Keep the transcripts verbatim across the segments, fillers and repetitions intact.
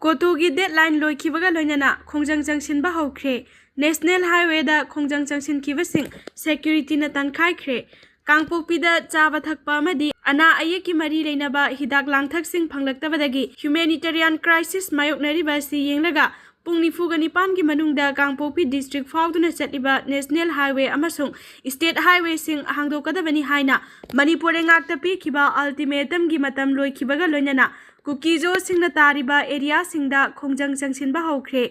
ꯀꯣꯇꯨꯒꯤ deadline ꯂꯣꯏꯈꯤꯕꯒ ꯂꯣꯏꯅꯅ ꯈꯣꯡꯖꯪ ꯆꯪꯁꯤꯟꯕ ꯍꯧꯈ꯭ꯔꯦ꯫ ꯅꯦꯁꯅꯦꯜ ꯍꯥꯏꯋꯦꯗ ꯈꯣꯡꯖꯪ ꯆꯪꯁꯤꯟꯈꯤꯕꯁꯤꯡ ꯁꯦꯀ꯭ꯌꯨꯔꯤꯇꯤꯅ ꯇꯥꯟꯈꯥꯏꯈ꯭ꯔꯦ꯫ ꯀꯥꯡꯄꯣꯛꯄꯤꯗ ꯆꯥꯕ ꯊꯛꯄ ꯑꯃꯗꯤ ꯑꯅꯥ ꯑꯌꯦꯛꯀꯤ ꯃꯔꯤ ꯂꯩꯅꯕ ꯍꯤꯗꯥꯛ ꯂꯥꯡꯊꯛꯁꯤꯡ ꯐꯪꯂꯛꯇꯕꯗꯒꯤ ꯍ꯭ꯌꯨꯃꯦꯅꯤꯇꯦꯔꯤꯌꯥꯟ ꯀ꯭ꯔꯥꯏꯁꯤꯁ ꯃꯥꯌꯣꯛꯅꯔꯤꯕ ꯑꯁꯤ ꯌꯦꯡꯂꯒ ꯄꯨꯡ ꯅꯤꯐꯨꯒ ꯅꯤꯄꯥꯟꯒꯤ ꯃꯅꯨꯡꯗ ꯀꯥꯡꯄꯣꯛꯄꯤ ꯗꯤꯁꯇ꯭ꯔꯤꯛ ꯐꯥꯎꯗꯨꯅ ꯆꯠꯂꯤꯕ ꯅꯦꯁꯅꯦꯜ ꯍꯥꯏꯋꯦ ꯑꯃꯁꯨꯡ ꯁ꯭ꯇꯦꯠ ꯍꯥꯏꯋꯦꯁꯤꯡ ꯍꯥꯡꯗꯣꯛꯀꯗꯕꯅꯤ ꯍꯥꯏꯅ ꯃꯅꯤꯄꯨꯔ ꯂꯩꯉꯥꯛꯇ ꯄꯤꯈꯤꯕ ꯑꯜꯇꯤꯃꯦꯇꯝꯒꯤ ꯃꯇꯝ ꯂꯣꯏꯈꯤꯕꯒ ꯂꯣꯏꯅꯅ ꯀꯨꯀꯤꯖꯣꯁꯤꯡꯅ ꯇꯥꯔꯤꯕ ꯑꯦꯔꯤꯌꯥꯁꯤꯡꯗ ꯈꯣꯡꯖꯪ ꯆꯪꯁꯤꯟꯕ ꯍꯧꯈ꯭ꯔꯦ꯫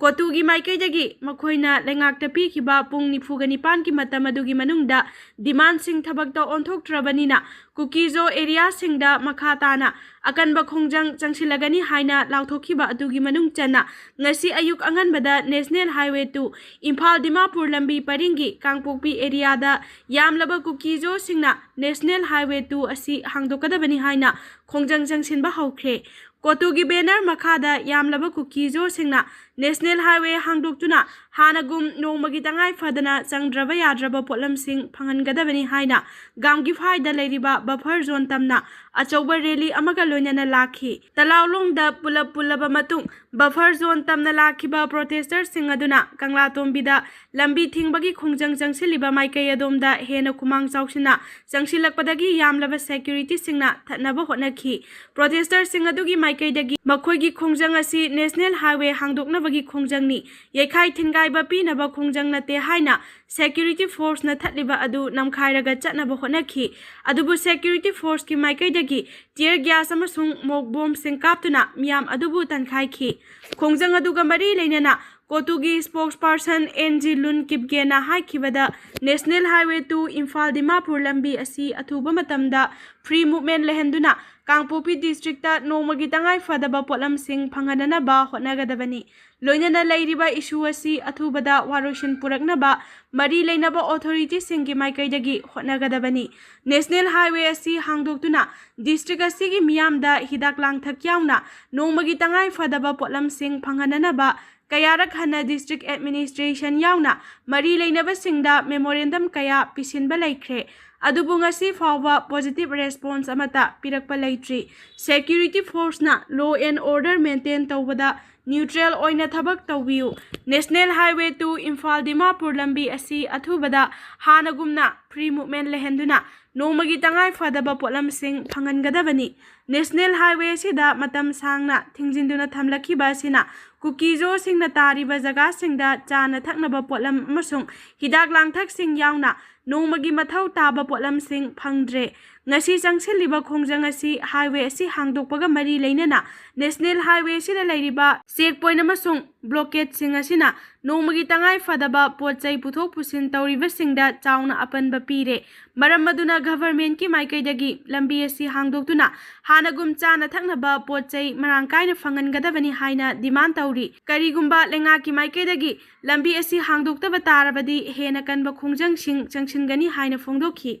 ꯀꯣꯇꯨꯒꯤ ꯃꯥꯏꯀꯩꯗꯒꯤ ꯃꯈꯣꯏꯅ ꯂꯩꯉꯥꯛꯇ ꯄꯤꯈꯤꯕ ꯄꯨꯡ ꯅꯤꯐꯨꯒ ꯅꯤꯄꯥꯟꯒꯤ ꯃꯇꯝ ꯑꯗꯨꯒꯤ ꯃꯅꯨꯡꯗ ꯗꯤꯃꯥꯟꯁꯤꯡ ꯊꯕꯛꯇ ꯑꯣꯟꯊꯣꯛꯇ꯭ꯔꯕꯅꯤꯅ ꯀꯨꯀꯤꯖꯣ ꯑꯦꯔꯤꯌꯥꯁꯤꯡꯗ ꯃꯈꯥ ꯇꯥꯅ ꯑꯀꯟꯕ ꯈꯣꯡꯖꯪ ꯆꯪꯁꯤꯜꯂꯒꯅꯤ ꯍꯥꯏꯅ ꯂꯥꯎꯊꯣꯛꯈꯤꯕ ꯑꯗꯨꯒꯤ ꯃꯅꯨꯡ ꯆꯟꯅ ꯉꯁꯤ ꯑꯌꯨꯛ ꯑꯉꯟꯕꯗ national highway two Imphal Dimapur ꯂꯝꯕꯤ ꯄꯔꯤꯡꯒꯤ ꯀꯥꯡꯄꯣꯛꯄꯤ ꯑꯦꯔꯤꯌꯥꯗ ꯌꯥꯝꯂꯕ ꯀꯨꯀꯤꯖꯣꯁꯤꯡꯅ ꯅꯦꯁꯅꯦꯜ ꯍꯥꯏꯋꯦ ꯇꯨ ꯑꯁꯤ ꯍꯥꯡꯗꯣꯛꯀꯗꯕꯅꯤ ꯍꯥꯏꯅ ꯈꯣꯡꯖꯪ ꯆꯪꯁꯤꯟꯕ ꯍꯧꯈ꯭ꯔꯦ꯫ ꯀꯣꯇꯨꯒꯤ ꯕꯦꯅꯔ ꯃꯈꯥꯗ ꯌꯥꯝꯂꯕ ꯀꯨꯀꯤꯖꯣꯁꯤꯡꯅ ꯅꯦꯁꯅꯦꯜ ꯍꯥꯏꯋꯦ ꯍꯥꯡꯗꯣꯛꯇꯨꯅ ꯍꯥꯟꯅꯒꯨꯝ ꯅꯣꯡꯃꯒꯤ ꯇꯉꯥꯏ ꯐꯗꯅ ꯆꯪꯗ꯭ꯔꯕ ꯌꯥꯗ꯭ꯔꯕ ꯄꯣꯠꯂꯝꯁꯤꯡ ꯐꯪꯍꯟꯒꯗꯕꯅꯤ ꯍꯥꯏꯅ ꯒꯥꯝꯒꯤꯐꯥꯏꯗ ꯂꯩꯔꯤꯕ ꯕꯐꯔ ꯖꯣꯟ ꯇꯝꯅ ꯑꯆꯧꯕ ꯔꯦꯂꯤ ꯑꯃꯒ ꯂꯣꯏꯅꯅ ꯂꯥꯛꯈꯤ꯫ ꯇꯂꯥꯎꯂꯣꯡꯗ ꯄꯨꯂꯞ ꯄꯨꯜꯂꯕ ꯃꯇꯨꯡ ꯕꯐꯔ ꯖꯣꯟ ꯇꯝꯅ ꯂꯥꯛꯈꯤꯕ ꯄ꯭ꯔꯣꯇꯦꯁꯇꯔꯁꯤꯡ ꯑꯗꯨꯅ ꯀꯪꯂꯥꯇꯣꯝꯕꯤꯗ ꯂꯝꯕꯤ ꯊꯤꯡꯕꯒꯤ ꯈꯣꯡꯖꯪ ꯆꯪꯁꯤꯜꯂꯤꯕ ꯃꯥꯏꯀꯩ ꯑꯗꯣꯝꯗ ꯍꯦꯟꯅ ꯈꯨꯃꯥꯡ ꯆꯥꯎꯁꯤꯟꯅ ꯆꯪꯁꯤꯜꯂꯛꯄꯗꯒꯤ ꯌꯥꯝꯂꯕ ꯁꯦꯀ꯭ꯌꯨꯔꯤꯇꯤꯁꯤꯡꯅ ꯊꯠꯅꯕ ꯍꯣꯠꯅꯈꯤ꯫ ꯄ꯭ꯔꯣꯇꯦꯁꯇꯔꯁꯤꯡ ꯑꯗꯨꯒꯤ ꯃꯥꯏꯀꯩꯗꯒꯤ ꯃꯈꯣꯏꯒꯤ ꯈꯣꯡꯖꯪ ꯑꯁꯤ ꯅꯦꯁꯅꯦꯜ ꯍꯥꯏꯋꯦ ꯍꯥꯡꯗꯣꯛꯅꯕꯒꯤ ꯈꯣꯡꯖꯪꯅꯤ, ꯌꯩꯈꯥꯏ ꯊꯤꯟꯒꯥꯏꯕ ꯄꯤꯅꯕ ꯈꯣꯡꯖꯪ ꯅꯠꯇꯦ ꯍꯥꯏꯅ ꯁꯦꯀ꯭ꯌꯨꯔꯤꯇꯤ ꯐꯣꯔꯁꯅ ꯊꯠꯂꯤꯕ ꯑꯗꯨ ꯅꯝꯈꯥꯏꯔꯒ ꯆꯠꯅꯕ ꯍꯣꯠꯅꯈꯤ꯫ ꯑꯗꯨꯕꯨ ꯁꯦꯀ꯭ꯌꯨꯔꯤꯇꯤ ꯐꯣꯔꯁꯀꯤ ꯃꯥꯏꯀꯩꯗꯒꯤ ꯇꯤꯌꯔ ꯒ꯭ꯌꯥꯁ ꯑꯃꯁꯨꯡ ꯃꯣꯛ ꯕꯣꯝꯁꯤꯡ ꯀꯥꯞꯇꯨꯅ ꯃꯤꯌꯥꯝ ꯑꯗꯨꯕꯨ ꯇꯥꯟꯈꯥꯏꯈꯤ꯫ ꯈꯣꯡꯖꯪ ꯑꯗꯨꯒ ꯃꯔꯤ ꯂꯩꯅꯅ ꯀꯣꯇꯨꯒꯤ ꯁ꯭ꯄꯣꯛꯁꯄꯔꯁꯟ ꯑꯦꯟ ꯖꯤ ꯂꯨꯟ ꯀꯤꯞꯒꯦꯅ ꯍꯥꯏꯈꯤꯕꯗ, national highway two Imphal Dimapur ꯂꯝꯕꯤ ꯑꯁꯤ ꯑꯊꯨꯕ ꯃꯇꯝꯗ ꯐ꯭ꯔꯤ ꯃꯨꯚꯃꯦꯟ ꯂꯩꯍꯟꯗꯨꯅ ꯀꯥꯡꯄꯣꯛꯄꯤ ꯗꯤꯁꯇ꯭ꯔꯤꯛꯇ ꯅꯣꯡꯃꯒꯤ ꯇꯉꯥꯏ ꯐꯗꯕ ꯄꯣꯠꯂꯝꯁꯤꯡ ꯐꯪꯍꯟꯅꯅꯕ ꯍꯣꯠꯅꯒꯗꯕꯅꯤ꯫ ꯂꯣꯏꯅꯅ ꯂꯩꯔꯤꯕ ꯏꯁꯨ ꯑꯁꯤ ꯑꯊꯨꯕꯗ ꯋꯥꯔꯣꯏꯁꯤꯟ ꯄꯨꯔꯛꯅꯕ ꯃꯔꯤ ꯂꯩꯅꯕ ꯑꯣꯊꯣꯔꯤꯇꯤꯁꯤꯡꯒꯤ ꯃꯥꯏꯀꯩꯗꯒꯤ ꯍꯣꯠꯅꯒꯗꯕꯅꯤ꯫ ꯅꯦꯁꯅꯦꯜ ꯍꯥꯏꯋꯦ ꯑꯁꯤ ꯍꯥꯡꯗꯣꯛꯇꯨꯅ ꯗꯤꯁꯇ꯭ꯔꯤꯛ ꯑꯁꯤꯒꯤ ꯃꯤꯌꯥꯝꯗ ꯍꯤꯗꯥꯛ ꯂꯥꯡꯊꯛ ꯌꯥꯎꯅ ꯅꯣꯡꯃꯒꯤ ꯇꯉꯥꯏ ꯐꯗꯕ ꯄꯣꯠꯂꯝꯁꯤꯡ ꯐꯪꯍꯟꯅꯅꯕ ꯀꯌꯥꯔꯛ ꯍꯟꯅ district administration ꯌꯥꯎꯅ ꯃꯔꯤ ꯂꯩꯅꯕꯁꯤꯡꯗ memorandum ꯀꯌꯥ ꯄꯤꯁꯤꯟꯕ ꯂꯩꯈ꯭ꯔꯦ꯫ ꯑꯗꯨꯕꯨ ꯉꯁꯤ ꯐꯥꯎꯕ positive response ꯑꯃꯠꯇ ꯄꯤꯔꯛꯄ ꯂꯩꯇ꯭ꯔꯤ꯫ Security forceꯅ law and order maintain ꯇꯧꯕꯗ neutral ꯑꯣꯏꯅ ꯊꯕꯛ ꯇꯧꯕꯤꯌꯨ꯫ National Highway two Imphal Dimapur ꯂꯝꯕꯤ ꯑꯁꯤ ꯑꯊꯨꯕꯗ ꯍꯥꯟꯅꯒꯨꯝꯅ free movement ꯂꯩꯍꯟꯗꯨꯅ ꯅꯣꯡꯃꯒꯤ ꯇꯉꯥꯏ ꯐꯗꯕ ꯄꯣꯠꯂꯝꯁꯤꯡ ꯐꯪꯍꯟꯒꯗꯕꯅꯤ꯫ National Highway ꯑꯁꯤꯗ ꯃꯇꯝ ꯁꯥꯡꯅ ꯊꯤꯡꯖꯤꯟꯗꯨꯅ ꯊꯝꯂꯛꯈꯤꯕ ꯑꯁꯤꯅ ꯀꯨꯀꯤꯖꯣꯁꯤꯡꯅ ꯇꯥꯔꯤꯕ ꯖꯒꯥꯁꯤꯡꯗ ꯆꯥꯅ ꯊꯛꯅꯕ ꯄꯣꯠꯂꯝ ꯑꯃꯁꯨꯡ ꯍꯤꯗꯥꯛ ꯂꯥꯡꯊꯛꯁꯤꯡ ꯌꯥꯎꯅ ꯅꯣꯡꯃꯒꯤ ꯃꯊꯧ ꯇꯥꯕ ꯄꯣꯠꯂꯝꯁꯤꯡ ꯐꯪꯗ꯭ꯔꯦ꯫ ꯉꯁꯤ ꯆꯪꯁꯤꯜꯂꯤꯕ ꯈꯣꯡꯖꯪ ꯑꯁꯤ highway ꯑꯁꯤ ꯍꯥꯡꯗꯣꯛꯄꯒ ꯃꯔꯤ ꯂꯩꯅꯅ National Highway ꯑꯁꯤꯗ ꯂꯩꯔꯤꯕ check point ꯑꯃꯁꯨꯡ blockadeꯁꯤꯡ ꯑꯁꯤꯅ ꯅꯣꯡꯃꯒꯤ ꯇꯉꯥꯏ ꯐꯗꯕ ꯄꯣꯠ ꯆꯩ ꯄꯨꯊꯣꯛ ꯄꯨꯁꯤꯟ ꯇꯧꯔꯤꯕꯁꯤꯡꯗ ꯆꯥꯎꯅ ꯑꯄꯟꯕ ꯄꯤꯔꯦ꯫ ꯃꯔꯝ ꯑꯗꯨꯅ governmentꯀꯤ ꯃꯥꯏꯀꯩꯗꯒꯤ ꯂꯝꯕꯤ ꯑꯁꯤ ꯍꯥꯡꯗꯣꯛꯇꯨꯅ ꯍꯥꯟꯅꯒꯨꯝ ꯆꯥꯅ ꯊꯛꯅꯕ ꯄꯣꯠ ꯆꯩ ꯃꯔꯥꯡ ꯀꯥꯏꯅ ꯐꯪꯍꯟꯒꯗꯕꯅꯤ ꯍꯥꯏꯅ demand ꯇꯧꯔꯤ꯫ ꯀꯔꯤꯒꯨꯝꯕ ꯂꯩꯉꯥꯛꯀꯤ ꯃꯥꯏꯀꯩꯗꯒꯤ ꯂꯝꯕꯤ ꯑꯁꯤ ꯍꯥꯡꯗꯣꯛꯇꯕ ꯇꯥꯔꯕꯗꯤ ꯍꯦꯟꯅ ꯀꯟꯕ ꯈꯣꯡꯖꯪꯁꯤꯡ ꯆꯪꯁꯤꯟꯒꯅꯤ ꯍꯥꯏꯅ ꯐꯣꯡꯗꯣꯛꯈꯤ꯫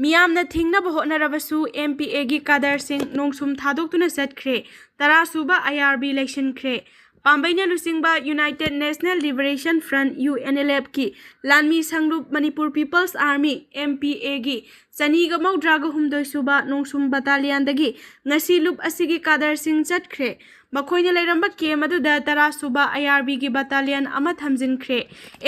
ꯃꯤꯌꯥꯝꯅ ꯊꯤꯡꯅꯕ ꯍꯣꯠꯅꯔꯕꯁꯨ MPAꯒꯤ cadreꯁꯤꯡ ꯅꯣꯡꯁꯨꯝ ꯊꯥꯗꯣꯛꯇꯨꯅ ꯆꯠꯈ꯭ꯔꯦ꯫ ꯇꯔꯥꯁꯨꯕ IRB ꯂꯩꯁꯤꯟꯈ꯭ꯔꯦ꯫ ꯄꯥꯝꯕꯩꯅ ꯂꯨꯆꯤꯡꯕ United National Liberation Front, UNLFꯀꯤ ꯂꯥꯟꯃꯤ ꯁꯪꯂꯨꯞ Manipur People's Army, MPAꯒꯤ ꯆꯅꯤꯒ ꯃꯧꯗ꯭ꯔꯥꯒ ꯍꯨꯝꯗꯣꯏ ꯁꯨꯕ ꯅꯣꯡꯁꯨꯝ battalionꯗꯒꯤ ꯉꯁꯤ ꯂꯨꯞ ꯑꯁꯤꯒꯤ cadreꯁꯤꯡ ꯆꯠꯈ꯭ꯔꯦ꯫ ꯃꯈꯣꯏꯅ ꯂꯩꯔꯝꯕ camp ꯑꯗꯨꯗ ꯇꯔꯥꯁꯨꯕ IRBꯒꯤ battalion ꯑꯃ ꯊꯝꯖꯤꯟꯈ꯭ꯔꯦ꯫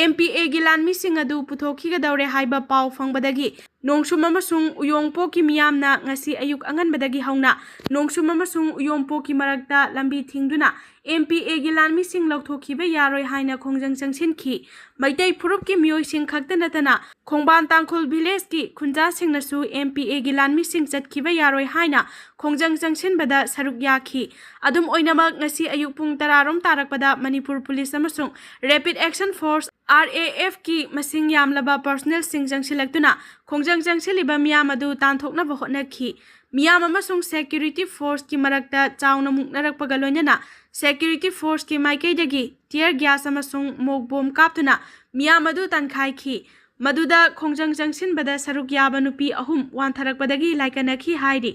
MPAꯒꯤ ꯂꯥꯟꯃꯤꯁꯤꯡ ꯑꯗꯨ ꯄꯨꯊꯣꯛꯈꯤꯒꯗꯧꯔꯦ ꯍꯥꯏꯕ ꯄꯥꯎ ꯐꯪꯕꯗꯒꯤ ꯅꯣꯡꯁꯨꯝ ꯑꯃꯁꯨꯡ ꯎꯌꯣꯡꯄꯣꯛꯀꯤ ꯃꯤꯌꯥꯝꯅ ꯉꯁꯤ ꯑꯌꯨꯛ ꯑꯉꯟꯕꯗꯒꯤ ꯍꯧꯅ ꯅꯣꯡꯁꯨꯝ ꯑꯃꯁꯨꯡ ꯎꯌꯣꯡꯄꯣꯛꯀꯤ ꯃꯔꯛꯇ ꯂꯝꯕꯤ ꯊꯤꯡꯗꯨꯅ MPAꯒꯤ ꯂꯥꯟꯃꯤꯁꯤꯡ ꯂꯧꯊꯣꯛꯈꯤꯕ ꯌꯥꯔꯣꯏ ꯍꯥꯏꯅ ꯈꯣꯡꯖꯪ ꯆꯪꯁꯤꯟꯈꯤ꯫ ꯃꯩꯇꯩ ꯐꯨꯔꯨꯞꯀꯤ ꯃꯤꯑꯣꯏꯁꯤꯡ ꯈꯛꯇ ꯅꯠꯇꯅ ꯈꯣꯡꯕꯥꯟ ꯇꯥꯡꯈꯨꯜ villageꯀꯤ ꯈꯨꯟꯖꯥꯁꯤꯡꯅꯁꯨ MPAꯒꯤ ꯂꯥꯟꯃꯤꯁꯤꯡ ꯆꯠꯈꯤꯕ ꯌꯥꯔꯣꯏ ꯍꯥꯏꯅ ꯈꯣꯡꯖꯪ ꯆꯪꯁꯤꯟꯕꯗ ꯁꯔꯨꯛ ꯌꯥꯈꯤ꯫ ꯑꯗꯨꯝ ꯑꯣꯏꯅꯃꯛ, ꯉꯁꯤ ꯑꯌꯨꯛ ꯄꯨꯡ ꯇꯔꯥ ꯔꯣꯝ ꯇꯥꯔꯛꯄꯗ ꯃꯅꯤꯄꯨꯔ ꯄꯨꯂꯤꯁ ꯑꯃꯁꯨꯡ Rapid Action Force, RAFꯀꯤ ꯃꯁꯤꯡ ꯌꯥꯝꯂꯕ personnelꯁꯤꯡ ꯆꯪꯁꯤꯜꯂꯛꯇꯨꯅ ꯈꯣꯡꯖꯪ ꯆꯪꯁꯤꯜꯂꯤꯕ ꯃꯤꯌꯥꯝ ꯑꯗꯨ ꯇꯥꯟꯊꯣꯛꯅꯕ ꯍꯣꯠꯅꯈꯤ꯫ ꯃꯤꯌꯥꯝ ꯑꯃꯁꯨꯡ security forceꯀꯤ ꯃꯔꯛꯇ ꯆꯥꯎꯅ ꯃꯨꯛꯅꯔꯛꯄꯒ ꯂꯣꯏꯅꯅ security forceꯀꯤ ꯃꯥꯏꯀꯩꯗꯒꯤ tear gas ꯑꯃꯁꯨꯡ mock bomb ꯀꯥꯞꯇꯨꯅ ꯃꯤꯌꯥꯝ ꯑꯗꯨ ꯇꯥꯟꯈꯥꯏꯈꯤ꯫ ꯃꯗꯨꯗ ꯈꯣꯡꯖꯪ ꯆꯪꯁꯤꯟꯕꯗ ꯁꯔꯨꯛ ꯌꯥꯕ ꯅꯨꯄꯤ ꯑꯍꯨꯝ ꯋꯥꯟꯊꯔꯛꯄꯗꯒꯤ ꯂꯥꯏꯀꯠꯅꯈꯤ ꯍꯥꯏꯔꯤ꯫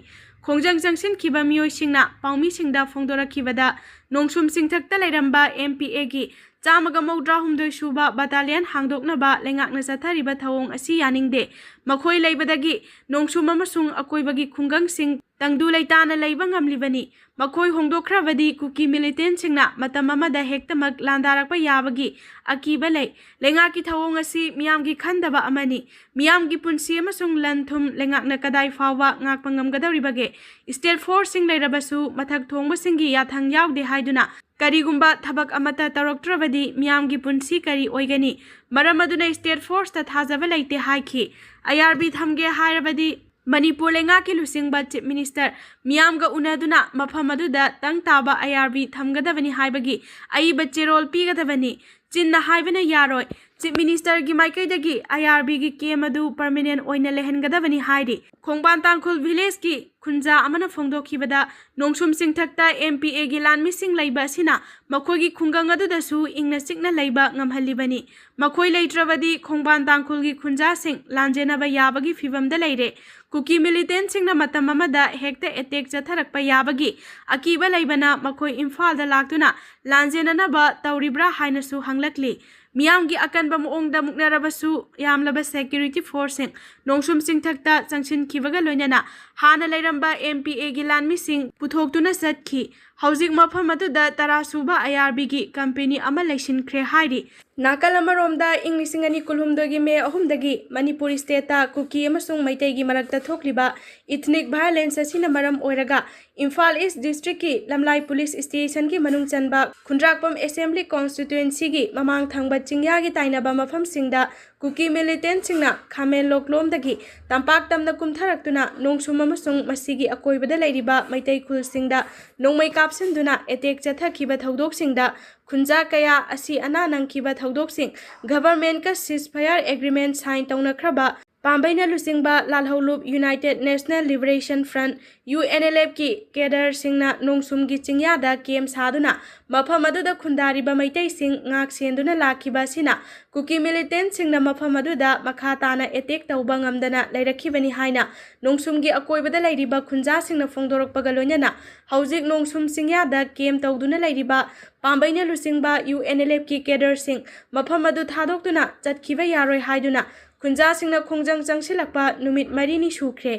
ꯈꯣꯡꯖꯪ ꯆꯪꯁꯤꯟꯈꯤꯕ ꯃꯤꯑꯣꯏꯁꯤꯡꯅ ꯄꯥꯎꯃꯤꯁꯤꯡꯗ ꯐꯣꯡꯗꯣꯔꯛꯈꯤꯕꯗ, ꯅꯣꯡꯁꯨꯝ ꯆꯤꯡꯊꯛꯇ ꯂꯩꯔꯝꯕ M P A ꯒꯤ ꯆꯥꯝꯃꯒ ꯃꯧꯗ꯭ꯔꯥ ꯍꯨꯝꯗꯣꯏ ꯁꯨꯕ battalion ꯍꯥꯡꯗꯣꯛꯅꯕ ꯂꯩꯉꯥꯛꯅ ꯆꯠꯊꯔꯤꯕ ꯊꯧꯑꯣꯡ ꯑꯁꯤ ꯌꯥꯅꯤꯡꯗꯦ꯫ ꯃꯈꯣꯏ ꯂꯩꯕꯗꯒꯤ ꯅꯣꯡꯁꯨꯝ ꯑꯃꯁꯨꯡ ꯑꯀꯣꯏꯕꯒꯤ ꯈꯨꯡꯒꯪꯁꯤꯡ ꯇꯪꯗꯨ ꯂꯩꯇꯥꯅ ꯂꯩꯕ ꯉꯝꯂꯤꯕꯅꯤ꯫ ꯃꯈꯣꯏ ꯍꯣꯡꯗꯣꯛꯈ꯭ꯔꯕꯗꯤ ꯀꯨꯀꯤ militantꯁꯤꯡꯅ ꯃꯇꯝ ꯑꯃꯗ ꯍꯦꯛꯇꯃꯛ ꯂꯥꯟꯗꯥꯔꯛꯄ ꯌꯥꯕꯒꯤ ꯑꯀꯤꯕ ꯂꯩ꯫ ꯂꯩꯉꯥꯛꯀꯤ ꯊꯧꯑꯣꯡ ꯑꯁꯤ ꯃꯤꯌꯥꯝꯒꯤ ꯈꯟꯗꯕ ꯑꯃꯅꯤ꯫ ꯃꯤꯌꯥꯝꯒꯤ ꯄꯨꯟꯁꯤ ꯑꯃꯁꯨꯡ ꯂꯟ ꯊꯨꯝ ꯂꯩꯉꯥꯛꯅ ꯀꯗꯥꯏ ꯐꯥꯎꯕ ꯉꯥꯛꯄ ꯉꯝꯒꯗꯧꯔꯤꯕꯒꯦ? State forceꯁꯤꯡ ꯂꯩꯔꯕꯁꯨ ꯃꯊꯛ ꯊꯣꯡꯕꯁꯤꯡꯒꯤ ꯌꯥꯊꯪ ꯌꯥꯎꯗꯦ ꯍꯥꯏꯗꯨꯅ ꯀꯔꯤꯒꯨꯝꯕ ꯊꯕꯛ ꯑꯃꯠꯇ ꯇꯧꯔꯛꯇ꯭ꯔꯕꯗꯤ ꯃꯤꯌꯥꯝꯒꯤ ꯄꯨꯟꯁꯤ ꯀꯔꯤ ꯑꯣꯏꯒꯅꯤ? ꯃꯔꯝ ꯑꯗꯨꯅ state forceꯇ ꯊꯥꯖꯕ ꯂꯩꯇꯦ ꯍꯥꯏꯈꯤ꯫ I R B ꯊꯝꯒꯦ ꯍꯥꯏꯔꯕꯗꯤ ꯃꯅꯤꯄꯨꯔ ꯂꯩꯉꯥꯛꯀꯤ ꯂꯨꯆꯤꯡꯕ Chief Minister ꯃꯤꯌꯥꯝꯒ ꯎꯅꯗꯨꯅ ꯃꯐꯝ ꯑꯗꯨꯗ ꯇꯪ ꯇꯥꯕ I R B ꯊꯝꯒꯗꯕꯅꯤ ꯍꯥꯏꯕꯒꯤ ꯑꯏꯕ ꯆꯦꯔꯣꯜ ꯄꯤꯒꯗꯕꯅꯤ꯫ ꯆꯤꯟꯅ ꯍꯥꯏꯕꯅ ꯌꯥꯔꯣꯏ꯫ Chief Ministerꯒꯤ ꯃꯥꯏꯀꯩꯗꯒꯤ I R Bꯒꯤ camp ꯑꯗꯨ permanent ꯑꯣꯏꯅ ꯂꯩꯍꯟꯒꯗꯕꯅꯤ ꯍꯥꯏꯔꯤ꯫ ꯈꯣꯡꯕꯥꯟ ꯇꯥꯡꯈꯨꯜ villageꯀꯤ ꯈꯨꯟꯖꯥ ꯑꯃꯅ ꯐꯣꯡꯗꯣꯛꯈꯤꯕꯗ, ꯅꯣꯡꯁꯨꯝ ꯆꯤꯡꯊꯛꯇ M P Aꯒꯤ ꯂꯥꯟꯃꯤꯁꯤꯡ ꯂꯩꯕ ꯑꯁꯤꯅ ꯃꯈꯣꯏꯒꯤ ꯈꯨꯡꯒꯪ ꯑꯗꯨꯗꯁꯨ ꯏꯪꯅ ꯆꯤꯛꯅ ꯂꯩꯕ ꯉꯝꯍꯜꯂꯤꯕꯅꯤ꯫ ꯃꯈꯣꯏ ꯂꯩꯇ꯭ꯔꯕꯗꯤ ꯈꯣꯡꯕꯥꯟ ꯇꯥꯡꯈꯨꯜꯒꯤ ꯈꯨꯟꯖꯥꯁꯤꯡ ꯂꯥꯟꯖꯦꯟꯅꯕ ꯌꯥꯕꯒꯤ ꯐꯤꯚꯝꯗ ꯂꯩꯔꯦ꯫ ꯀꯨꯀꯤ militantꯁꯤꯡꯅ ꯃꯇꯝ ꯑꯃꯗ ꯍꯦꯛꯇ attack ꯆꯠꯊꯔꯛꯄ ꯌꯥꯕꯒꯤ ꯑꯀꯤꯕ ꯂꯩꯕꯅ ꯃꯈꯣꯏ ꯏꯝꯐꯥꯜꯗ ꯂꯥꯛꯇꯨꯅ ꯂꯥꯟꯖꯦꯟꯅꯅꯕ ꯇꯧꯔꯤꯕ꯭ꯔꯥ ꯍꯥꯏꯅꯁꯨ ꯍꯪꯂꯛꯂꯤ꯫ ꯃꯤꯌꯥꯝꯒꯤ ꯑꯀꯟꯕ ꯃꯑꯣꯡꯗ ꯃꯨꯛꯅꯔꯕꯁꯨ, ꯌꯥꯝꯂꯕ security forceꯁꯤꯡ ꯅꯣꯡꯁꯨꯝ ꯆꯤꯡꯊꯛꯇ ꯆꯪꯁꯤꯟꯈꯤꯕꯒ ꯂꯣꯏꯅꯅ ꯍꯥꯟꯅ ꯂꯩꯔꯝꯕ M P Aꯒꯤ ꯂꯥꯟꯃꯤꯁꯤꯡ ꯄꯨꯊꯣꯛꯇꯨꯅ ꯆꯠꯈꯤ꯫ ꯍꯧꯖꯤꯛ ꯃꯐꯝ ꯑꯗꯨꯗ ꯇꯔꯥ ꯁꯨꯕ I R Bꯒꯤ company ꯑꯃ ꯂꯩꯁꯤꯟꯈ꯭ꯔꯦ ꯍꯥꯏꯔꯤ꯫ ꯅꯥꯀꯜ ꯑꯃꯔꯣꯝꯗ, ꯏꯪ ꯂꯤꯁꯤꯡ ꯑꯅꯤ ꯀꯨꯟꯍꯨꯝꯗꯣꯏꯒꯤ May ꯑꯍꯨꯝꯗꯒꯤ ꯃꯅꯤꯄꯨꯔ stateꯇ ꯀꯨꯀꯤ ꯑꯃꯁꯨꯡ ꯃꯩꯇꯩꯒꯤ ꯃꯔꯛꯇ ꯊꯣꯛꯂꯤꯕ ethnic violence ꯑꯁꯤꯅ ꯃꯔꯝ ꯑꯣꯏꯔꯒ, ꯏꯝꯐꯥꯜ East districtꯀꯤ ꯂꯝꯂꯥꯏ police stationꯒꯤ ꯃꯅꯨꯡ ꯆꯟꯕ ꯈꯨꯟꯗ꯭ꯔꯥꯛꯄꯝ Assembly Constituencyꯒꯤ ꯃꯃꯥꯡ ꯊꯪꯕ ꯆꯤꯡꯌꯥꯒꯤ ꯇꯥꯏꯅꯕ ꯃꯐꯝꯁꯤꯡꯗ ꯀꯨꯀꯤ militantꯁꯤꯡꯅ ꯈꯥꯃꯦꯟ ꯂꯣꯛꯂꯣꯝꯗꯒꯤ ꯇꯝꯄꯥꯛ ꯇꯝꯅ ꯀꯨꯝꯊꯔꯛꯇꯨꯅ ꯅꯣꯡꯁꯨꯝ ꯑꯃꯁꯨꯡ ꯃꯁꯤꯒꯤ ꯑꯀꯣꯏꯕꯗ ꯂꯩꯔꯤꯕ ꯃꯩꯇꯩ ꯈꯨꯜꯁꯤꯡꯗ ꯅꯣꯡꯃꯩ ꯀꯥꯞꯁꯤꯟꯗꯨꯅ attack ꯆꯠꯊꯈꯤꯕ ꯊꯧꯗꯣꯛꯁꯤꯡꯗ ꯈꯨꯟꯖꯥ ꯀꯌꯥ ꯑꯁꯤ ꯑꯅꯥ ꯅꯪꯈꯤꯕ ꯊꯧꯗꯣꯛꯁꯤꯡ, governmentꯀ ceasefire agreement sign ꯇꯧꯅꯈ꯭ꯔꯕ ꯄꯥꯝꯕꯩꯅ ꯂꯨꯆꯤꯡꯕ ꯂꯥꯜꯍꯧꯂꯨꯞ United National Liberation Front, UNLF ꯀꯤ cadre ꯁꯤꯡꯅ ꯅꯣꯡꯁꯨꯝꯒꯤ ꯆꯤꯡꯌꯥꯗ camp ꯁꯥꯗꯨꯅ ꯃꯐꯝ ꯑꯗꯨꯗ ꯈꯨꯟꯗꯥꯔꯤꯕ ꯃꯩꯇꯩꯁꯤꯡ ꯉꯥꯛ ꯁꯦꯟꯗꯨꯅ ꯂꯥꯛꯈꯤꯕ ꯑꯁꯤꯅ ꯀꯨꯀꯤ militant ꯁꯤꯡꯅ ꯃꯐꯝ ꯑꯗꯨꯗ ꯃꯈꯥ ꯇꯥꯅ attack ꯇꯧꯕ ꯉꯝꯗꯅ ꯂꯩꯔꯛꯈꯤꯕꯅꯤ ꯍꯥꯏꯅ ꯅꯣꯡꯁꯨꯝꯒꯤ ꯑꯀꯣꯏꯕꯗ ꯂꯩꯔꯤꯕ ꯈꯨꯟꯖꯥꯁꯤꯡꯅ ꯐꯣꯡꯗꯣꯔꯛꯄꯒ ꯂꯣꯏꯅꯅ ꯍꯧꯖꯤꯛ ꯅꯣꯡꯁꯨꯝ ꯆꯤꯡꯌꯥꯗ camp ꯇꯧꯗꯨꯅ ꯂꯩꯔꯤꯕ ꯄꯥꯝꯕꯩꯅ ꯂꯨꯆꯤꯡꯕ UNLF ꯀꯤ cadre ꯁꯤꯡ ꯃꯐꯝ ꯑꯗꯨ ꯊꯥꯗꯣꯛꯇꯨꯅ ꯆꯠꯈꯤꯕ ꯌꯥꯔꯣꯏ ꯍꯥꯏꯗꯨꯅ ꯈꯨꯟꯖꯥꯁꯤꯡꯅ ꯈꯣꯡꯖꯪ ꯆꯪꯁꯤꯜꯂꯛꯄ ꯅꯨꯃꯤꯠ ꯃꯔꯤꯅꯤ ꯁꯨꯈ꯭ꯔꯦ꯫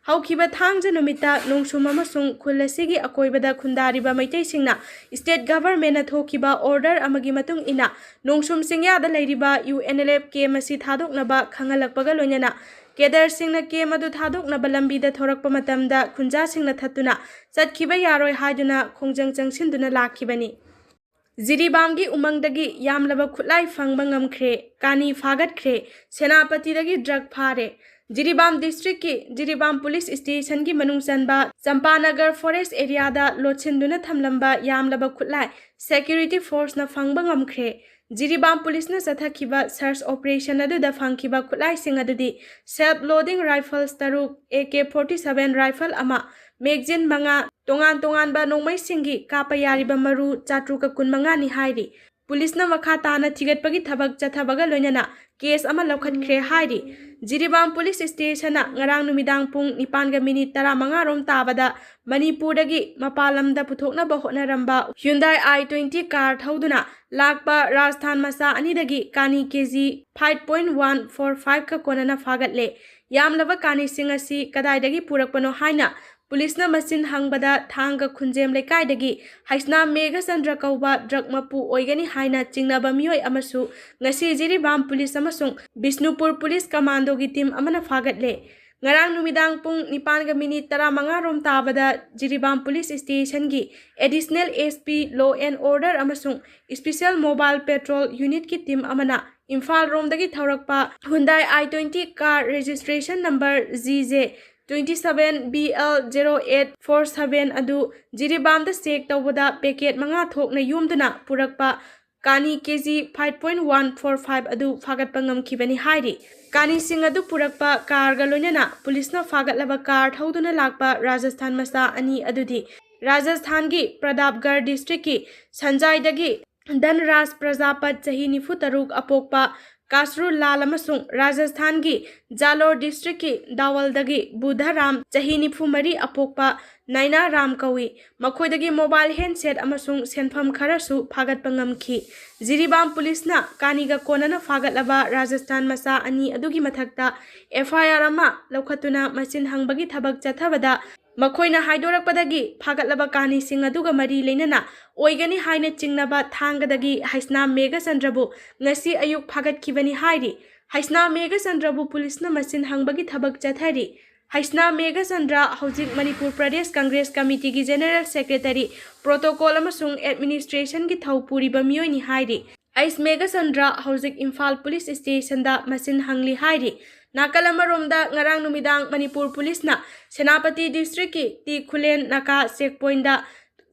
ꯍꯧꯈꯤꯕ ꯊꯥꯡꯖ ꯅꯨꯃꯤꯠꯇ ꯅꯣꯡꯁꯨꯝ ꯑꯃꯁꯨꯡ ꯈꯨꯜ ꯑꯁꯤꯒꯤ ꯑꯀꯣꯏꯕꯗ ꯈꯨꯟꯗꯥꯔꯤꯕ ꯃꯩꯇꯩꯁꯤꯡꯅ state government ꯅ ꯊꯣꯛꯈꯤꯕ order ꯑꯃꯒꯤ ꯃꯇꯨꯡ ꯏꯟꯅ ꯅꯣꯡꯁꯨꯝ ꯆꯤꯡꯌꯥꯗ ꯂꯩꯔꯤꯕ UNLF camp ꯑꯁꯤ ꯊꯥꯗꯣꯛꯅꯕ ꯈꯪꯍꯜꯂꯛꯄꯒ ꯂꯣꯏꯅꯅ cadre ꯁꯤꯡꯅ camp ꯑꯗꯨ ꯊꯥꯗꯣꯛꯅꯕ ꯂꯝꯕꯤꯗ ꯊꯣꯔꯛꯄ ꯃꯇꯝꯗ ꯈꯨꯟꯖꯥꯁꯤꯡꯅ ꯊꯠꯇꯨꯅ ꯆꯠꯈꯤꯕ ꯌꯥꯔꯣꯏ ꯍꯥꯏꯗꯨꯅ ꯈꯣꯡꯖꯪ ꯆꯪꯁꯤꯟꯗꯨꯅ ꯂꯥꯛꯈꯤꯕꯅꯤ꯫ ꯖꯤꯔꯤꯕꯥꯝꯒꯤ ꯎꯃꯪꯗꯒꯤ ꯌꯥꯝꯂꯕ ꯈꯨꯠꯂꯥꯏ ꯐꯪꯕ ꯉꯝꯈ꯭ꯔꯦ, ꯀꯥꯅꯤ ꯐꯥꯒꯠꯈ꯭ꯔꯦ, ꯁꯦꯅꯥꯄꯇꯤꯗꯒꯤ drug ꯐꯥꯔꯦ꯫ ꯖꯤꯔꯤꯕꯥꯝ district ꯀꯤ ꯖꯤꯔꯤꯕꯥꯝ police station ꯒꯤ ꯃꯅꯨꯡ ꯆꯟꯕ ꯆꯝꯄꯥꯅꯒꯔ forest area ꯗ ꯂꯣꯠꯁꯤꯟꯗꯨꯅ ꯊꯝꯂꯝꯕ ꯌꯥꯝꯂꯕ ꯈꯨꯠꯂꯥꯏ security force ꯅ ꯐꯪꯕ ꯉꯝꯈ꯭ꯔꯦ꯫ ꯖꯤꯔꯤꯕꯥꯝ police ꯅ ꯆꯠꯊꯈꯤꯕ search operation ꯑꯗꯨꯗ ꯐꯪꯈꯤꯕ ꯈꯨꯠꯂꯥꯏꯁꯤꯡ ꯑꯗꯨꯗꯤ self loading rifles ꯇꯔꯨꯛ, AK forty seven rifle ꯑꯃ, magazine ꯃꯉꯥ, ꯇꯣꯉꯥꯟ ꯇꯣꯉꯥꯟꯕ ꯅꯣꯡꯃꯩꯁꯤꯡꯒꯤ ꯀꯥꯞꯄ ꯌꯥꯔꯤꯕ ꯃꯔꯨ ꯆꯥꯇ꯭ꯔꯨꯛꯀ ꯀꯨꯟꯃꯉꯥꯅꯤ ꯍꯥꯏꯔꯤ꯫ Police ꯅ ꯃꯈꯥ ꯇꯥꯅ ꯊꯤꯒꯠꯄꯒꯤ ꯊꯕꯛ ꯆꯠꯊꯕꯒ ꯂꯣꯏꯅꯅ case ꯑꯃ ꯂꯧꯈꯠꯈ꯭ꯔꯦ ꯍꯥꯏꯔꯤ꯫ ꯖꯤꯔꯤꯕꯥꯝ police station ꯅ ꯉꯔꯥꯡ ꯅꯨꯃꯤꯗꯥꯡ ꯄꯨꯡ ꯅꯤꯄꯥꯟꯒ minute ꯇꯔꯥꯃꯉꯥ ꯔꯣꯝ ꯇꯥꯕꯗ ꯃꯅꯤꯄꯨꯔꯗꯒꯤ ꯃꯄꯥꯟ ꯂꯝꯗ ꯄꯨꯊꯣꯛꯅꯕ ꯍꯣꯠꯅꯔꯝꯕ Hyundai i twenty car ꯊꯧꯗꯨꯅ ꯂꯥꯛꯄ ꯔꯥꯖꯊꯥꯟ ꯃꯆꯥ ꯑꯅꯤꯗꯒꯤ ꯀꯥꯅꯤ KG five point one four five ꯀ ꯀꯣꯟꯅꯅ ꯐꯥꯒꯠꯂꯦ꯫ ꯌꯥꯝꯂꯕ ꯀꯥꯅꯤꯁꯤꯡ ꯑꯁꯤ ꯀꯗꯥꯏꯗꯒꯤ ꯄꯨꯔꯛꯄꯅꯣ ꯍꯥꯏꯅ police ꯅ ꯃꯆꯤꯟ ꯍꯪꯕꯗ ꯊꯥꯡꯒ ꯈꯨꯟꯖꯦꯝ ꯂꯩꯀꯥꯏꯗꯒꯤ ꯍꯩꯁꯅꯥꯝ ꯃꯦꯘꯆꯟꯗ꯭ꯔ ꯀꯧꯕ drug ꯃꯄꯨ ꯑꯣꯏꯒꯅꯤ ꯍꯥꯏꯅ ꯆꯤꯡꯅꯕ ꯃꯤꯑꯣꯏ ꯑꯃꯁꯨ ꯉꯁꯤ ꯖꯤꯔꯤꯕꯥꯝ police ꯑꯃꯁꯨꯡ ꯕꯤꯁꯅꯨꯄꯨꯔ police commando ꯒꯤ team ꯑꯃꯅ ꯐꯥꯒꯠꯂꯦ꯫ ꯉꯔꯥꯡ ꯅꯨꯃꯤꯗꯥꯡ ꯄꯨꯡ ꯅꯤꯄꯥꯟꯒ minute ꯇꯔꯥꯃꯉꯥ ꯔꯣꯝ ꯇꯥꯕꯗ ꯖꯤꯔꯤꯕꯥꯝ police station ꯒꯤ additional SP law and order ꯑꯃꯁꯨꯡ special mobile patrol unit ꯀꯤ team ꯑꯃꯅ Imphal ꯔꯣꯝꯗꯒꯤ ꯊꯧꯔꯛꯄ Hyundai i twenty car registration number GJ twenty seven BL zero eight four seven ꯑꯗꯨ ꯖꯤꯔꯤꯕꯥꯝꯗ check ꯇꯧꯕꯗ packet ꯃꯉꯥ ꯊꯣꯛꯅ ꯌꯣꯝꯗꯨꯅ ꯄꯨꯔꯛꯄ ꯀꯥꯅꯤ K G five point one four five ꯑꯗꯨ ꯐꯥꯒꯠꯄ ꯉꯝꯈꯤꯕꯅꯤ ꯍꯥꯏꯔꯤ꯫ ꯀꯥꯅꯤꯁꯤꯡ ꯑꯗꯨ ꯄꯨꯔꯛꯄ ꯀꯥꯔꯒ ꯂꯣꯏꯅꯅ ꯄꯨꯂꯤꯁꯅ ꯐꯥꯒꯠꯂꯕ ꯀꯥꯔ ꯊꯧꯗꯨꯅ ꯂꯥꯛꯄ ꯔꯥꯖꯁꯊꯥꯟ ꯃꯆꯥ ꯑꯅꯤ ꯑꯗꯨꯗꯤ ꯔꯥꯖꯁꯊꯥꯟꯒꯤ ꯄ꯭ꯔꯗꯥꯞꯒꯔ ꯗꯤꯁꯇ꯭ꯔꯤꯛꯀꯤ ꯁꯟꯖꯥꯏꯗꯒꯤ ꯙꯟꯔꯥꯖ ꯄ꯭ꯔꯖꯥꯄꯠ, ꯆꯍꯤ ꯅꯤꯐꯨ ꯇꯔꯨꯛ, ꯑꯄꯣꯛꯄ ꯀꯥꯁꯔꯨ ꯂꯥꯜ ꯑꯃꯁꯨꯡ ꯔꯥꯖꯁꯊꯥꯟꯒꯤ ꯖꯥꯂꯣꯔ ꯗꯤꯁꯇ꯭ꯔꯤꯛꯀꯤ ꯗꯥꯋꯜꯗꯒꯤ ꯕꯨꯙꯔꯥꯝ, ꯆꯍꯤ ꯅꯤꯐꯨ ꯃꯔꯤ, ꯑꯄꯣꯛꯄ ꯅꯥꯏꯅꯥ ꯔꯥꯝ ꯀꯧꯏ꯫ ꯃꯈꯣꯏꯗꯒꯤ ꯃꯣꯕꯥꯏꯜ ꯍꯦꯟꯁꯦꯠ ꯑꯃꯁꯨꯡ ꯁꯦꯟꯐꯝ ꯈꯔꯁꯨ ꯐꯥꯒꯠꯄ ꯉꯝꯈꯤ꯫ ꯖꯤꯔꯤꯕꯥꯝ ꯄꯨꯂꯤꯁꯅ ꯀꯥꯅꯤꯒ ꯀꯣꯟꯅꯅ ꯐꯥꯒꯠꯂꯕ ꯔꯥꯖꯁꯊꯥꯟ ꯃꯆꯥ ꯑꯅꯤ ꯑꯗꯨꯒꯤ ꯃꯊꯛꯇ ꯑꯦꯐ ꯑꯥꯏ ꯑꯥꯔ ꯑꯃ ꯂꯧꯈꯠꯇꯨꯅ ꯃꯁꯤꯟ ꯍꯪꯕꯒꯤ ꯊꯕꯛ ꯆꯠꯊꯕꯗ ꯃꯈꯣꯏꯅ ꯍꯥꯏꯗꯣꯔꯛꯄꯗꯒꯤ ꯐꯥꯒꯠꯂꯕ ꯀꯥꯅꯤꯁꯤꯡ ꯑꯗꯨꯒ ꯃꯔꯤ ꯂꯩꯅꯅ ꯑꯣꯏꯒꯅꯤ ꯍꯥꯏꯅ ꯆꯤꯡꯅꯕ ꯊꯥꯡꯒꯗꯒꯤ ꯍꯩꯁꯅꯥꯝ ꯃꯦꯘꯆꯟꯗ꯭ꯔꯕꯨ ꯉꯁꯤ ꯑꯌꯨꯛ ꯐꯥꯒꯠꯈꯤꯕꯅꯤ ꯍꯥꯏꯔꯤ꯫ ꯍꯩꯁꯅꯥꯝ ꯃꯦꯘꯆꯟꯗ꯭ꯔꯕꯨ ꯄꯨꯂꯤꯁꯅ ꯃꯁꯤꯟ ꯍꯪꯕꯒꯤ ꯊꯕꯛ ꯆꯠꯊꯔꯤ꯫ ꯍꯩꯁꯅꯥꯝ ꯃꯦꯘꯆꯟꯗ꯭ꯔ ꯍꯧꯖꯤꯛ ꯃꯅꯤꯄꯨꯔ ꯄ꯭ꯔꯗꯦꯁ ꯀꯪꯒ꯭ꯔꯦꯁ ꯀꯃꯤꯇꯤꯒꯤ ꯖꯦꯅꯔꯦꯜ ꯁꯦꯀ꯭ꯔꯦꯇꯔꯤ, ꯄ꯭ꯔꯣꯇꯣꯀꯣꯜ ꯑꯃꯁꯨꯡ ꯑꯦꯗꯃꯤꯅꯤꯁꯇ꯭ꯔꯦꯁꯟꯒꯤ ꯊꯧ ꯄꯨꯔꯤꯕ ꯃꯤꯑꯣꯏꯅꯤ ꯍꯥꯏꯔꯤ꯫ ꯑꯩꯁ ꯃꯦꯘꯆꯟꯗ꯭ꯔ ꯍꯧꯖꯤꯛ ꯏꯝꯐꯥꯜ ꯄꯨꯂꯤꯁ ꯁ꯭ꯇꯦꯁꯟꯗ ꯃꯁꯤꯟ ꯍꯪꯂꯤ ꯍꯥꯏꯔꯤ꯫ ꯅꯥꯀꯜ ꯑꯃꯔꯣꯝꯗ, ꯉꯔꯥꯡ ꯅꯨꯃꯤꯗꯥꯡ ꯃꯅꯤꯄꯨꯔ ꯄꯨꯂꯤꯁꯅ ꯁꯦꯅꯥꯄꯇꯤ ꯗꯤꯁꯇ꯭ꯔꯤꯛꯀꯤ ꯇꯤ ꯈꯨꯂꯦꯟ ꯅꯥꯀꯥ ꯆꯦꯛ ꯄꯣꯏꯟꯗ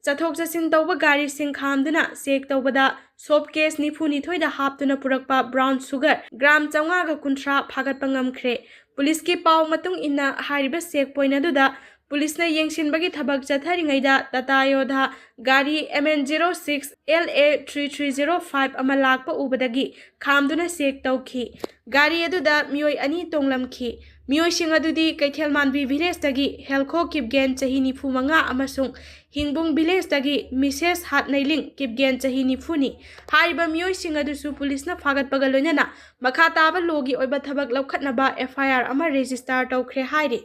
ꯆꯠꯊꯣꯛ ꯆꯠꯁꯤꯟ ꯇꯧꯕ ꯒꯥꯔꯤꯁꯤꯡ ꯈꯥꯝꯗꯨꯅ ꯆꯦꯛ ꯇꯧꯕꯗ ꯁꯣꯞ ꯀꯦꯁ ꯅꯤꯐꯨ ꯅꯤꯊꯣꯏꯗ ꯍꯥꯞꯇꯨꯅ ꯄꯨꯔꯛꯄ ꯕ꯭ꯔꯥꯎꯟ ꯁꯨꯒꯔ ꯒ꯭ꯔꯥꯝ ꯆꯥꯝꯃꯉꯥꯒ ꯀꯨꯟꯊ꯭ꯔꯥ ꯐꯥꯒꯠꯄ ꯉꯝꯈ꯭ꯔꯦ꯫ ꯄꯨꯂꯤꯁꯀꯤ ꯄꯥꯎ ꯃꯇꯨꯡ ꯏꯟꯅ, ꯍꯥꯏꯔꯤꯕ ꯆꯦꯛ ꯄꯣꯏꯟ ꯑꯗꯨꯗ ꯄꯨꯂꯤꯁꯅ ꯌꯦꯡꯁꯤꯟꯕꯒꯤ ꯊꯕꯛ ꯆꯠꯊꯔꯤꯉꯩꯗ ꯇꯥꯇꯥ ꯌꯣꯙꯥ ꯒꯥꯔꯤ M N zero six L A three three zero five ꯑꯃ ꯂꯥꯛꯄ ꯎꯕꯗꯒꯤ ꯈꯥꯝꯗꯨꯅ ꯆꯦꯛ ꯇꯧꯈꯤ꯫ ꯒꯥꯔꯤ ꯑꯗꯨꯗ ꯃꯤꯑꯣꯏ ꯑꯅꯤ ꯇꯣꯡꯂꯝꯈꯤ꯫ ꯃꯤꯑꯣꯏꯁꯤꯡ ꯑꯗꯨꯗꯤ ꯀꯩꯊꯦꯜꯃꯥꯟꯕꯤ ꯚꯤꯂꯦꯖꯇꯒꯤ ꯍꯦꯜꯈꯣ ꯀꯤꯞꯒꯦꯟ, ꯆꯍꯤ ꯅꯤꯐꯨ ꯃꯉꯥ, ꯑꯃꯁꯨꯡ ꯍꯤꯡꯕꯨꯡ ꯚꯤꯂꯦꯖꯇꯒꯤ ꯃꯤꯁꯦꯁ ꯍꯥꯠꯅꯩꯂꯤꯡ ꯀꯤꯞꯒꯦꯟ, ꯆꯍꯤ ꯅꯤꯐꯨꯅꯤ꯫ ꯍꯥꯏꯔꯤꯕ ꯃꯤꯑꯣꯏꯁꯤꯡ ꯑꯗꯨꯁꯨ ꯄꯨꯂꯤꯁꯅ ꯐꯥꯒꯠꯄꯒ ꯂꯣꯏꯅꯅ ꯃꯈꯥ ꯇꯥꯕ ꯂꯣꯒꯤ ꯑꯣꯏꯕ ꯊꯕꯛ ꯂꯧꯈꯠꯅꯕ ꯑꯦꯐ ꯑꯥꯏ ꯑꯥꯔ ꯑꯃ ꯔꯦꯖꯤꯁꯇꯥꯔ ꯇꯧꯈ꯭ꯔꯦ ꯍꯥꯏꯔꯤ꯫